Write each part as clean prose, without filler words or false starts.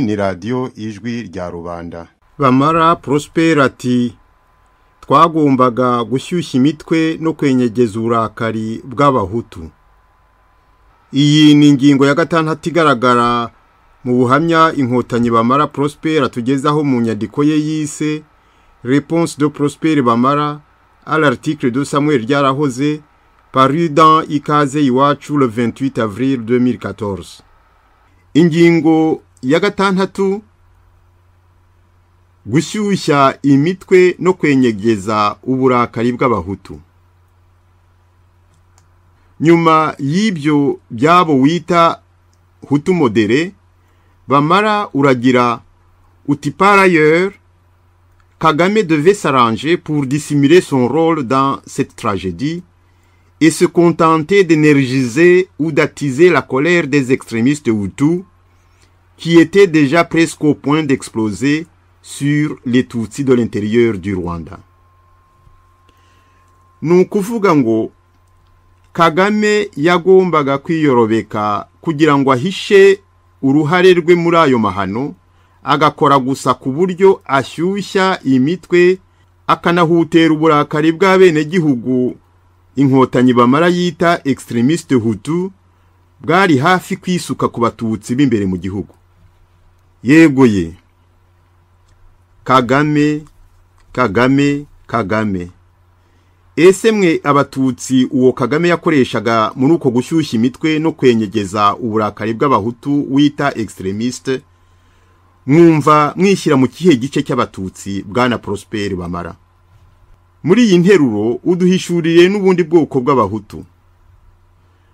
Ni radiyo Ijwi rya Rubanda. Bamara Prosper ati twagombaga gushyushya imitwe no kwenyegeza uburakari bw'abahutu. Iyi ni ingingo ya gatandatu igaragara mu buhamya Inkotanyi Bamara Prosper atugezaho mu nyandiko ye yise Réponse de Prosper Bamara à l'article de Samuel Lyarahoze, paru dans Ikaze Iwacu le 28 avril 2014. Ingingo ya gatandatu, gushyushya imitwe no kwenyegeza uburakari bw'abahutu. Nyuma y'ibyo byabo wita hutu modéré, Bamara uragira uti: par ailleurs, Kagame devait s'arranger pour dissimuler son rôle dans cette tragédie et se contenter d'énergiser ou d'attiser la colère des extrémistes Hutus qui étaient déjà presque au point d'exploser sur les Tutsis de l'intérieur du Rwanda. Ni ukuvuga ngo Kagame yagombaga kwiyorobeka kugira ngo ahishe uruhare rwe muri ayo mahano, agakora gusa ku buryo ashyushya imitwe, akanahutera uburakari bw'abenegihugu Inkotanyi Bamara yita extrémistes hutu, bwari hafi kwisuka ku batutsi b'imbere mu gihugu. Yego ye, Kagame, Kagame, Kagame! Ese mwe abatutsi uwo Kagame yakoreshaga muri uko gushyushya imitwe no kwenyegeza uburakari bw'abahutu wita extrémistes, mwumva mwishyira mu kihe gice cy'abatutsi, bwana Prosper Bamara? Muri iyi nteruro uduhishuriye n'ubundi bwoko bw'abahutu.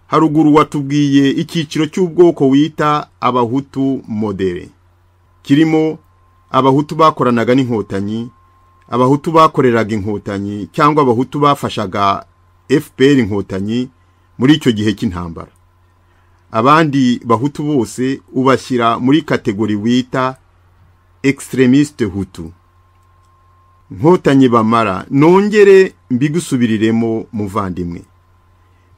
Haruguru watubwiye icyiciro cy'ubwoko wita abahutu modérés, kirimo abahutu bakoranaga n'Inkotanyi, abahutu bakoreraga Inkotanyi cyangwa abahutu bafashaga FPR Inkotanyi muri icyo gihe cy'intambara. Abandi bahutu bose ubashyira muri catégorie wita extrémistes hutu. Nkotanyi Bamara, nongere mbigusubiriremo muvandimwe,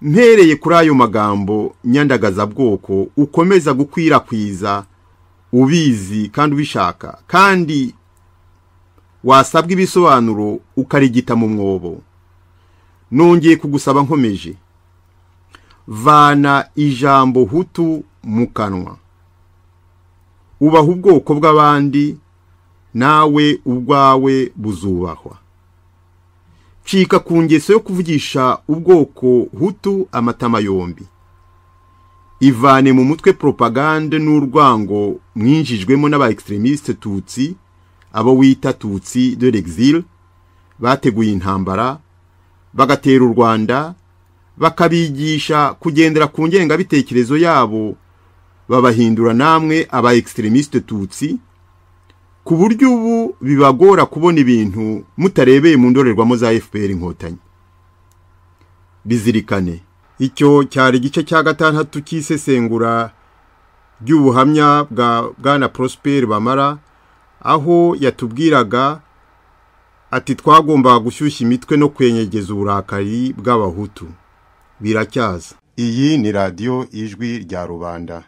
mpereye kuri ayo magambo nyandagazabwoko ukomeza gukwirakwiza ubizi kandi ubishaka, kandi wasabwa ibisobanuro ukarigita mu mwobo, nongeye kugusaba nkomeje: vana ijambo hutu mu kanwa. Ubaha ubwoko bw'abandi, nawe ubwawe buzubahwa. Cika ku ngeso yo kuvugisha ubwoko hutu amatama yombi. Ivane mu mutwe propagande n'urwango mwinjijwemo n'aba extrémistes tutsi, abo wita tutsi de l'exil, bateguye intambara bagatera u Rwanda, bakabigisha kugendera ku ngengabitekerezo yabo, babahindura namwe aba extrémistes tutsi, ku buryo ubu bibagora kubona ibintu mutarebeye mu ndorerwamo za FPR Inkotanyi. Bizirikane. Icyo cyari igice cya gatandatu cy'isesengura ry'ubuhamya bwa bwana Prosper Bamara, aho yatubwiraga ati twagombaga gushyushya imitwe no kwenyegeza uburakari bw'abahutu. Biracyaza. Iyi ni radiyo Ijwi rya Rubanda.